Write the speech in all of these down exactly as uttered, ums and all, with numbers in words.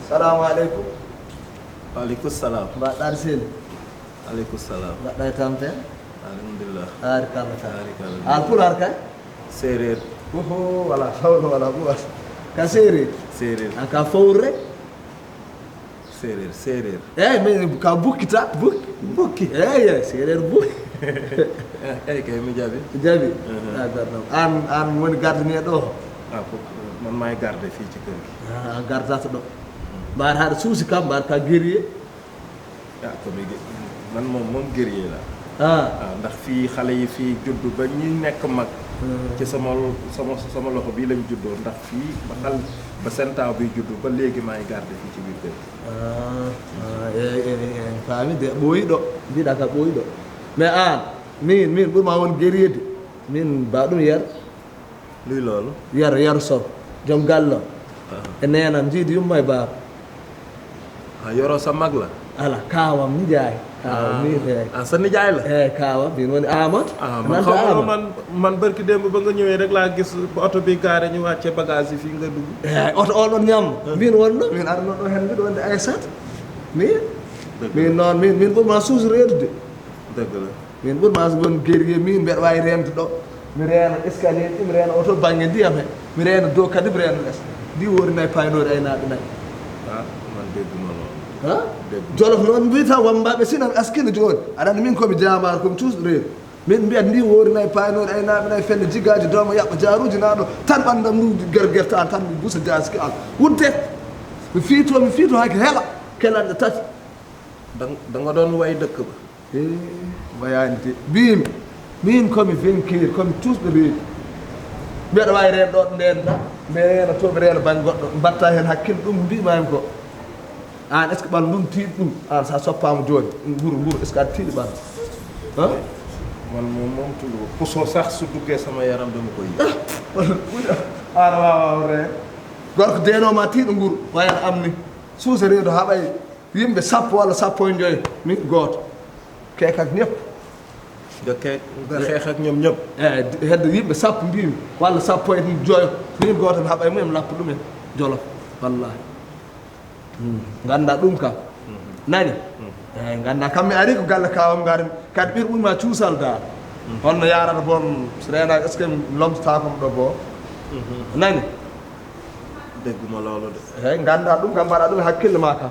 Salamu aleykum. Waaleykum salam. Mbaɗɗa aɗa selli? Aleykum salam. Mbaɗɗa e tampere? Alhamdulillah. Ari kalla ta. Ari kalla. An pulaar kay? Séeréer. Oho, wala hawla wala quwwata. Ka séeréer? Séeréer. An ka fowre? Séeréer, séeréer. Eyyi, mais ka bukki ta, bukki. Bukki? Eyyi, eyyi, séeréer bukki. Eyyi, kay mi jaɓi. Jaɓi? Mhm. Ah, garɗo. An, an woni gardineɗo o? Ah, ko, man maay garde fii ci kër gi. Ah, an gardata ɗo. Mbaɗa haɗa suusi kam, mbaɗa ka guerrier. Ah, ko mi ge-, man moom, moom guerrier la. Ah. Ah, ndax fii xale yi fii juddu ba ñi nekk mag. Hmm. Ci sama, sama, sama loxo bii lañ juddoo, ndax fii ba xal-, ba seen taaw bi juddu ba léegi maay garde fii ci biir kër gi. Ah, ah, eh, eh, eh, faami de, ɓooyi ɗo. Mbiɗa ka ɓooyi ɗo. Mais an, min, min ɓurma won guerrier de. Min ba ɗum yer. Luy loolu? Yero, Yero Sow, joom galle o. Ah. E neenam, njiidi yumma e baaba. Ah, Yoro sa mag la? Ala, kaawam nijaay. Kaawam Ah. ni, eh. Ah, sa nijaay la? Eh, kaawam, min woni Amadou. Ah, man Nanta xaw ma Amadou. Man, man barki démb ba nga ñëwee rek laa gis ba oto bi gaare ñu wàcce bagage yi fii nga dugg. Eh, oto o ɗon ñam. Ah. Min wonno, min arno ɗo hen mbiɗo wonde Aissata. Min? Dëgg la. Min noon, min, min ɓurma suus reedude. Dëgg la. Min ɓurma won guerrier, min mbeɗa waawi reende ɗo. Mi reena escalier ɗi, mi reena oto bannge ndiyam he. Mi reena dow kadi, mi reena les. Ndi woori nayi paynoori aynaaɓe nayi. Ah, man dégguma loolu. Ha? Dégguma. Jolof noon mbiyata wammbaaɓe sinan askino jooni. Aɗa anndi min ko mi jaamaaro, ko mi cuusɗo reedu. Min mbiyat ndi woori nayi paynoori aynaaɓe nayi fenne jigaaji dooma yaɓɓa jaaruuji naa ɗo. Tan ɓanndam ndu gerger tan, tan mi busa jaaski an. Wudde. Mi fiito, mi fiito haa ki hela. Kelanɗe tati. Da, da nga doon way dëkk ba. Eh, wayaani de. Mbiimi, min ko mi vainqueur, ko mi cuusɗo reedu. Mbeɗa waawi reen ɗo ndeen tan, mi reena to, mi reena bannge goɗɗo, mbaɗta heen hakkille ɗum mbiimaami ko. Aan, est-ce que ɓalndu ɗum tiiɗi ɗum? Aan, so a soppaama jooni, nguru, nguru, est-ce que aɗa tiiɗi ɓalndu? Han? Man moom, moom tudd ko puso sax su duggee sama yaram dama koy yëg. Aan a waawaa reen. Gorko deenoo ma tiiɗo nguru, wayata am ni. Suusa reedu haɓay. Yimɓe sappo walla sappo e joyo, min gooto. Keek ak ñëpp. Nga ke-, nga xeex ak ñoom ñëpp. Eyi, hedde yimɓe sappo mbiimi, walla sappo e joyo, min gooto mi haɓay mum, mi lappa ɗum en Jolof, wallahi. Hmm. Ngannda ɗum kam. Hmm. Nani? Hmm. Eyi, ngannda kam mi ari ko galle kaawam ngarin, kadi ɓir ɓurma cuusal daal. Hmm. Honno yarata boom, so reena, est-ce que mi lomtotaako mo ɗo boo? Hmm. Nani? Degguma loolu de. Eyi, ngannda ɗum kam, mbaɗa ɗum e hakkille ma kam.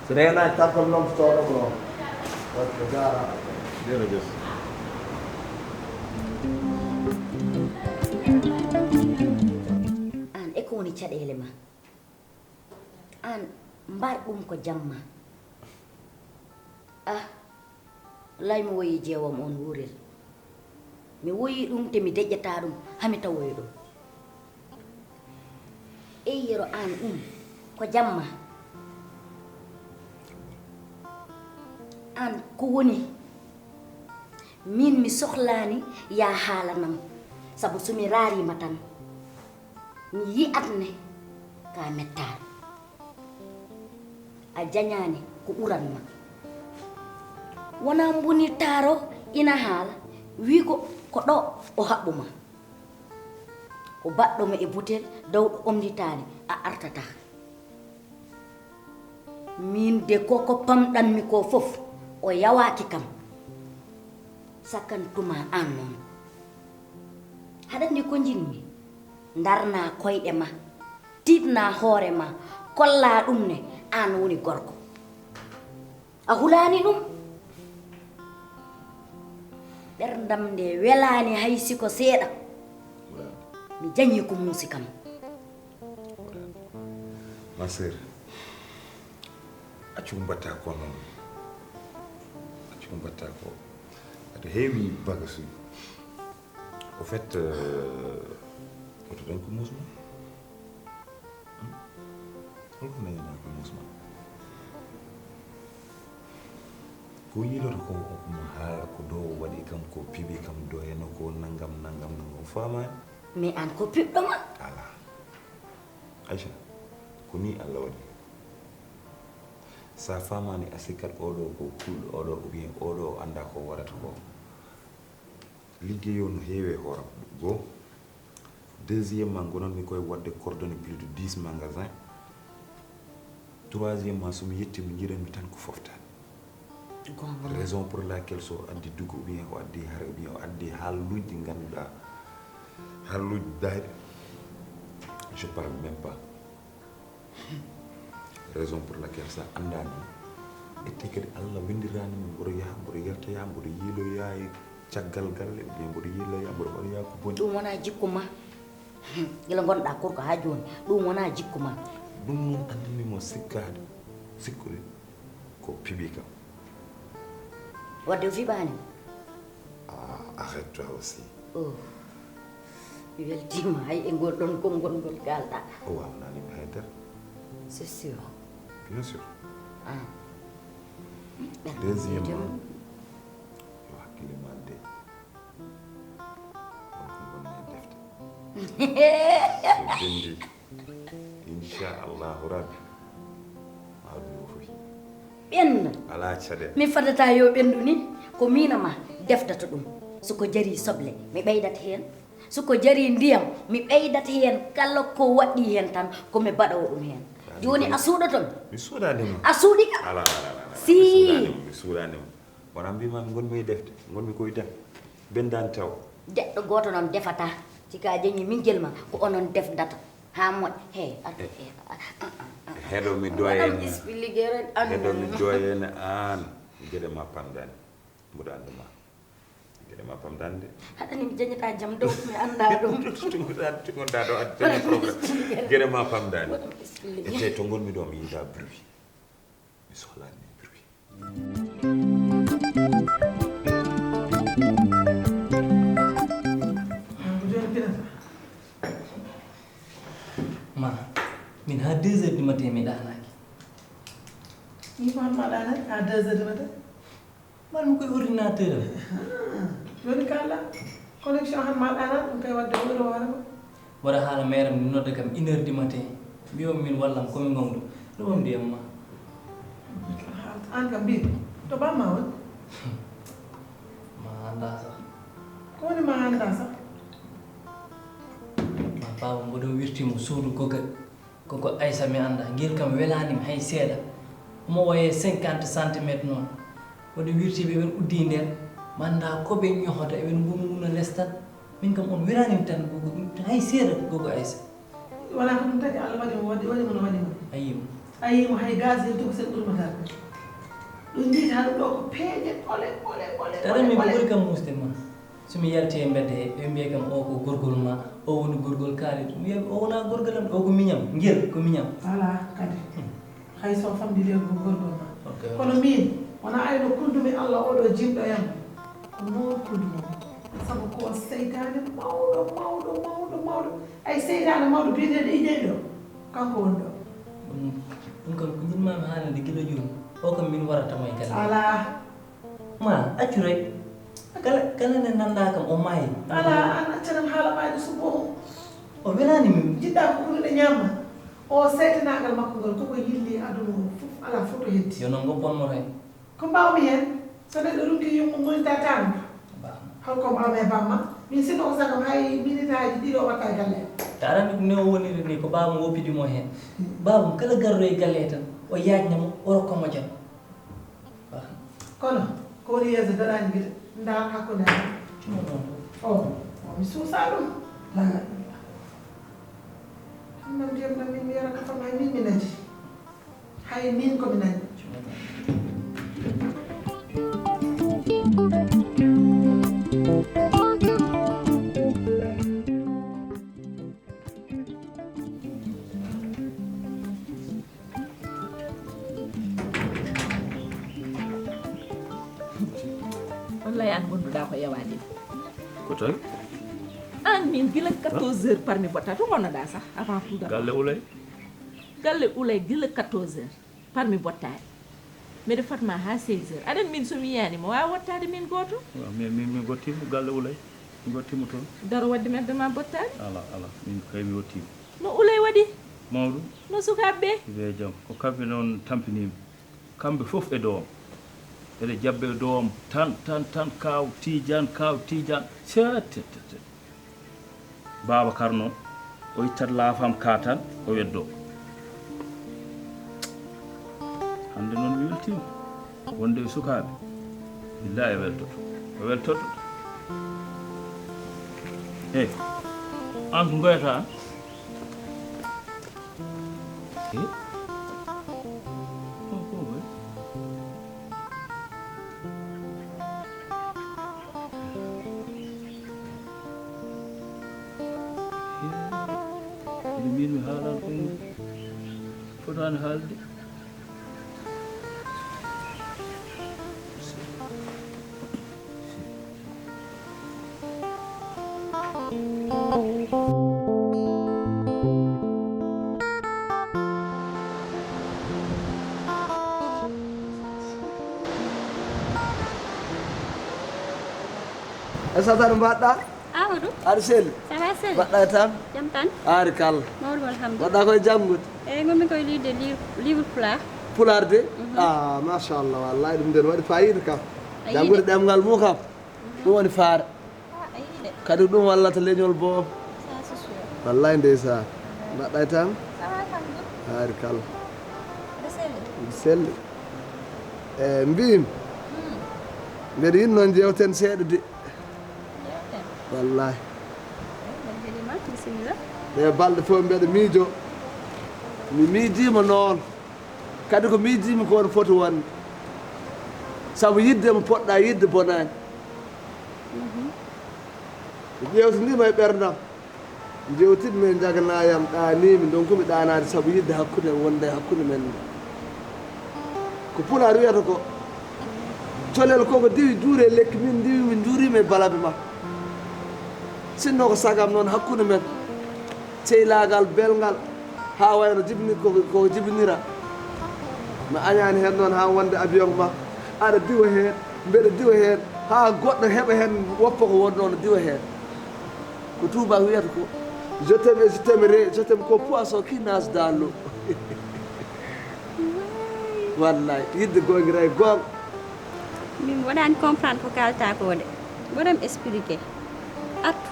So reenaaki tan, ko mi lomtotooɗo mo noon. Wadde jaaraama. Jërëjëf. Aan, e ko woni caɗeele ma? Aan, mbar ɗum ko jamma. Ah, lay mi woyi jeewam on wuurel. Mi woyi ɗum te mi deƴƴataa ɗum, haa mi tawoyi ɗum. Ey Yero, aan ɗum ko jamma? Aan ko woni? Min mi sohlaani yaa haalanam, sabu so mi raariima tan, mi yi'at ne ka mettaa. A jañaani ko ɓuran ma. Wonaa mboni taaro ina haala, wii ko, ko ɗo o haɓɓu ma. O baɗɗo mo e butel dawɗo omnditaani, a artataa. Min de ko, ko pamɗanmi ko fof, o yawaaki kam. Sakkantuma aan noon. Haɗa anndi ko njiɗmi? Ndarnaa koyɗe ma, tiiɗnaa hoore ma, kollaa ɗum ne aan woni gorko. A hulaani ɗum? Ɓerndam nde welaani hay si ko seeɗa. Mi jañi ko muusi kam. Ma sœur, accu ko mbatta ko noon. Accu ko mbatta ko. Aɗa heewi bagasuuji. Au fait, euh, oto dañ ko muus ma. Holko nayana ko muus ma? Ko yiiloto ko, ko mo haala ko ɗo waɗi kam, ko piɓi kam ɗo, heno ko nangam, nangam, nangam. Faamaani? Mais aan ko piɓɗo ma. Alaa. Aïcha, ko nii Allah waɗi. So a faamaani, a sikkat oɗo ko kulɗo oɗo, ou bien oɗo o anndaa ko o waɗata ko. Liggey o no heewi e hoore am. Goo. Deuxièmement, ngonanmi koye waɗde coordonné plus de dix magasins. Troisièmement, so mi yettii, mi njiɗanmi tan ko foftaade. Raison pour laquelle so addi dugu ou bien o addi hare ou bien o addi haalluuji ɗi ngannduɗaa, haalluuji daayɗi, je parle même pas. Raison pour laquelle sa anndaani, ette kadi Allah winndiraani mo mboɗo yaha, mboɗo yaltoya, mboɗo yiiloya e caggal galle, ou bien mboɗo yiiloya, mboɗo waɗoya ko boni. Ɗum wonaa jikku ma. Gila ngonɗaa korko haa jooni, ɗum wonaa jikku ma. Ɗum noon anndinmi mo sikkaade, sikkude ko piɓi kam. Wadde o fiɓaani ma? Ah, arrête-toi aussi. Oh. Mi weltiima hay e ngol ɗon konngol ngol kaalɗaa. O waawnaani mi haydara. C'est sûr. Bien sûr. Ah. Deuxièmement, yo hakkille ma de. Won ko bonni e defte. So binndi. Inchallahu rabbi. Maa ɗum o fof. Ɓenna. Alaa caɗeele. Mi fadata yo ɓenndu ni, ko miin e ma deftata ɗum. So ko jarii soble, mi ɓeydata heen. So ko jarii ndiyam, mi ɓeydata heen. Kala ko waɗɗii heen tan, ko mi baɗoowo ɗum heen. Jooni a suuɗoto mi? Mi suuɗaani ma. A suuɗii kam? Alaa, alaa, alaa. Si. Mi suuɗaani ma. Wonaa mbiimaa mi ngonmi e defte, ngonmi ko e defte. Benndaani taw. Deɗɗo gooto noon defataa. Si ko a jañii min jel ma, ko onon defdata. Haa moƴƴa. Hey, artu, hey. Heɗo mi doyen. Waɗam expliquer rek, andu. Heɗo mi doyen aan. Geɗe ma pamdaani. Mboɗo anndu ma. Geɗe ma pamdaani de. Haɗani mi jañata jam dow mi annda ɗum. Tungoɗaa tungoɗaa ɗo addi tan problème. Geɗe ma pamdaani. Waɗam expliquer. Ete to ngonmi ɗo mi yiɗaa bruit. Mi sohlaani mi bruit. Ma, min haa deux heures du matin mi ɗaanaaki. Min ko hannde ma ɗaanaaki haa deux heures du matin? Mbaɗmi koye ordinateur am. Jooni kaalɗaa connexion hannde ma ɗaanaani ɗum kay waɗde o woni hoore ma. Wara haala meeram ni nodda kam une heure du matin. Mbiyo min wallam komi ngomɗo. Ɗum woni ndiyam ma. Aan kam mbiy to bamma woni? Ma annda sax. Ko woni ma annda sax? Ma baba mboɗo wirtimo suudu goga. Koko Aysa mi annda, ngel kam welaani mi hay seeɗa. Omo wayi e cinquante centimètres noon. Woni wirtiiɓe eɓen uddii nder, mi annda ko ɓe ñohata, eɓen ngunu nguna les tan. Min kam on welaani mi tan, gogo, hay seeɗa, gogo Aysa. Wonaa ko ɗum tagi Allah waɗi mo, waɗi, waɗi mo no waɗi mo. A yii mo. A yii mo, hay gaz heen tokosel ɓurmataa ɗum. Ɗum njiytaa ɗum ɗo ko peeje ɓole, ɓole, ɓole, ɓole. Tara min ɓuri kam muusde ma. So mi yalti e mbedda he, ɓe mbiya kam o ko gorgol ma, o woni gorgol Khalid. Mi wiya o wona gorgol am, o ko miñam, ngel ko miñam. Alaa kadi. Hay so famɗi de ko gorgol ma. Kono min, wona ayno kuldumi Allah oɗo jinɗo yam. Ko noon kuldumi. Sabu ko seytaane mawɗo, mawɗo, mawɗo, mawɗo. Ay seytaane mawɗo biyeteeɗo Ijey ɗo. Kanko woni ɗo. Ɗum kam ko jiɗmaami haalande gila jooni. O kam min warata mo e galle. Alaa. Ma accu rek. Kala kala nde nanndaa kam o maayi. Alaa, aan accanam haala maayde suɓo o. O welaani min. Jiɗɗaa ko ɓuri ɗe ñaamma. O seytanaagal makko ngal koko yilli aduna o fof alaa fof to heddi. Yo noon ngo bonnoo heen. Ko mbaawmi heen? So neɗɗo ronki yummum moni ta taanum. Holko mbaawmi e bamma? Min sinno ko sagam hay minitaaji ɗiɗo watta e galle am. Taarani ɗum ne o woniri ni ko baabam woppidi mo heen. Baabam kala garɗo e galle tan o yaajna mo o rokka mo jam. Kono ko woni yeeso daraani gite ndaar hakkunde am. O o mi suusa ɗum. Laa. Ɗum ɗam ndiyam ɗam min mi yara kafam hay min mi naji. Hay min ko mi naji. Wallay, an ngonduɗa ko yawaade. Ko tawi? An min gila quatorze heures par mi botta. To ngonnoɗa sah avant tout d'abord? Galle Ulay. Galle Ulay gila quatorze heures par mi bottaade. Mbeɗa fotma ha seize heures. Aɗa anndi min so mi yiyaani mi wawa wottaade min gooto. Waaw, min, min, min gottiima galle Ulay. Min gottiima toon. Daro waɗde mi adda ma bottaade? Ala, ala. Min kay mi yottiima. No Ulay waɗi? Mawɗum. No sukaaɓe ɓe? Ɓe jam. Ko kamɓe noon tampiniimi. Kamɓe fof e dow am. Eɓe jabba e dow am tan, tan, tan, kaaw Tiijaan, kaaw Tiijaan. Seet, tet, tet, tet. Baaba Karno, o ittat laafam ka tan, o weddoo. Hannde noon mi weltiima. Wonde e sukaaɓe. Billahi o weltoto. O weltoto. Hey, an ko ngoyata an? Eh? Oh, oh, oh. Ene mbiymi haalal ko fotaani haalde. Aysata, no mbaɗɗa? Amadou. Aɗa selli? Ça va, selli. Mbaɗɗa e tam? Jam tan. Aari kalla. Mawɗum, alhamdulillah. Mbaɗɗa koye janngude? Eyi, ngonmi koye liirde livre, livre Pulaar. Pulaar de? Mhm. Ah, machallah, wallahi ɗum nden waɗi fayida kam. A yiɗi? Janngude ɗemngal mum kam. Mhm. Ɗum woni faare. Ah, a yiɗi de. Kadi ɗum wallata leñol boo. Ça, c'est sûr. Wallahi ndeysaan. Mbaɗɗa e tam? Ça va, alhamdulillah. Aari kalla. Mbeɗa selli. Mbeɗa selli. E, mbiymi. Hmm. Mbeɗa yiɗi noon njeewten seeɗa de. Njeewten? Wallahi. Eyi, mbeɗa heɗii ma, bisimilla. Ɗe balɗe fof mbeɗa miijo. Mi miijiima noon. Kadi ko miijiimi ko no foti wonde. Sabu yiɗde mo poɗɗa yiɗde bonaani. Mhm. Mi ƴeewtindiima e ɓerndam. Njeewtidmi e njaganaayam, ɗaaniimi, ndonkumi ɗaanaade sabu yiɗde hakkunde wonde e hakkunde men nde. Ko Pulaar wiyata ko, colel koko diwi juure e lekki, min ndiwimi, njuuriimi e balabe ma. Sinno ko sagam noon hakkunde men, ceylaagal belngal, haa wayno jibini, koko, koko jibinira. Mi añaani heen noon haa wonde avion ma, aɗa diwa heen, mbeɗa diwa heen, haa goɗɗo heɓa heen woppa ko wonnoo no diwa heen. Ko tuubaak wiyata ko, "Je t'aime et je t'aimerai, je t'aime comme poisson qui nage dans l'eau." Wallay, yiɗde goonga ray goonga. Min mi waɗaani comprendre ko kaalta ko de. Waɗam expliqué. Artu.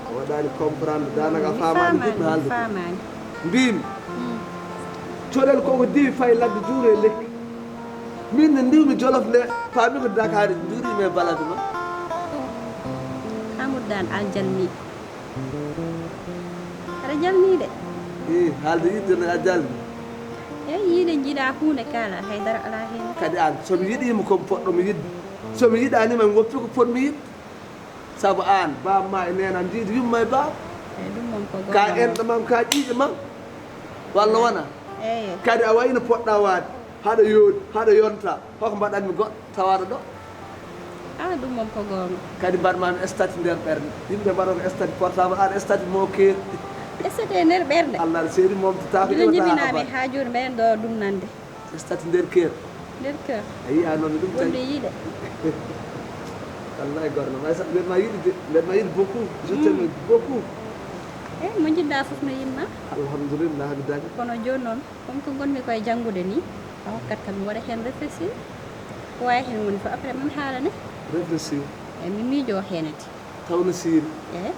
A waɗaani comprendre, daanaka a mi faamaani ko mi haalde ko. Faamaani. Mbiymi, hmm, colel koko diwi fayi ladde juure e lekki. Min nde ndiwmi Jolof nde, paami ko Dakar, njuuriimi e balabe ma. Amadou Daan aljalmi. Aɗa jalni de. Ii, haalde yiɗde ne a jalni. Eyi, yiide jiiɗa huunde kaala, haydara alaa heen. Kadi aan, so mi yiɗiima ko mi poɗɗo mi yiɗde. So mi yiɗaani ma mi woppi ko pot mi yiɗde. Sabu aan, baaba ma e neene am njiidi yumma e baaba. Eyi, ɗum moom ko goonga. Ka enɗam am, ka ƴiiƴam am. Walla wona? Eyi. Kadi a wayno poɗɗa waade, haɗa yooɗi, haɗa yonta, hoko mbaɗanmi goɗɗo tawaɗo ɗo? Ah, ɗum moom ko goonga. Kadi mbaɗ mami statut nder ɓernde. Yimɓe mbaɗa ko statut portable, an statut mo keeri. Statut e nder ɓernde? Allah aɗa seeri momtata ko iwata ha abada. Jibinaaɓe ha jooni mbeɗen ɗo ɗum nande. Statut nder keer. Nder keer. A yiya noon ɗum tawi. Wonde yiide. Wallahi gorno, may sax mbeɗa ma yiɗi de, mbeɗa ma yiɗi beaucoup. Je t'aime beaucoup. Eh, mo jiɗɗa fof no yiɗma. Alhamdulillah, mi dañi. Kono jooni noon, comme ko ngonmi koye janngude ni, a hokkat kam mi waɗa heen réfléchir. Ko wawi heen woni fof, après mami haalane. Réfléchir. E mi miijo heenati. Tawno siiri. Eh?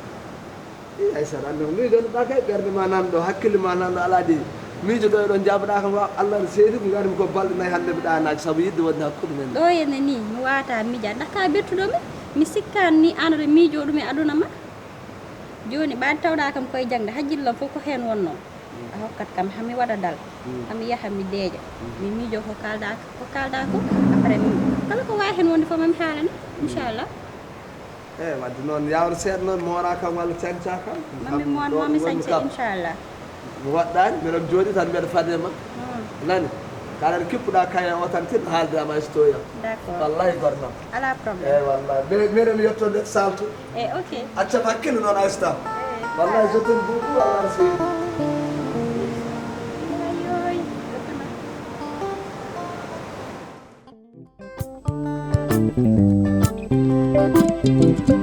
Ii, Aysata, anndi ko miijotoɗa kay, ɓernde ma nan ɗo, hakkille ma nan ɗo, alaa de. Miijoto e ɗon, jaaboɗa kam, wa-, Allah no seedi, ko nganmi ko balɗe nayi hannde mi ɗaanaaki, sabu yiɗde wonde hakkunde men. Ɗo ene ni, mi wawata miijaade, ɗaka bettuɗo mi, mi sikkaani ni an aɗa miijo ɗum e aduna ma. Jooni, ɓaade tawɗa kam koye jaŋde, hajjillam fof ko heen wonnoo. A hokkat kam, hami waɗa dal, mm, hami yaha, mi deeƴa. Mm. Mi miijo ko kalɗa, ko kalɗa ko, après, mi, kala ko wawi heen wonde fof, mami haalane, inchallah. Eh, wadde noon, yawre seeɗa noon, moora kam walla canca kam. Mami moon, mami sañse, inchallah. Mi waɗɗaani, mbeɗa jooɗi tan, mbeɗa faade ma. Hmm. Nani? Kaɗa kippuɗa kaya o tan tirɗo haalde ama e stoya. D'accord. Wallahi gorno. Ala problème. Eyyi wallahi. Mbeɗa mbiɗa mi yetto nde salto. E ok. Accat hakkille noon Aïsta. Wallahi je t'aime beaucoup wallahi seydi. Ayoy.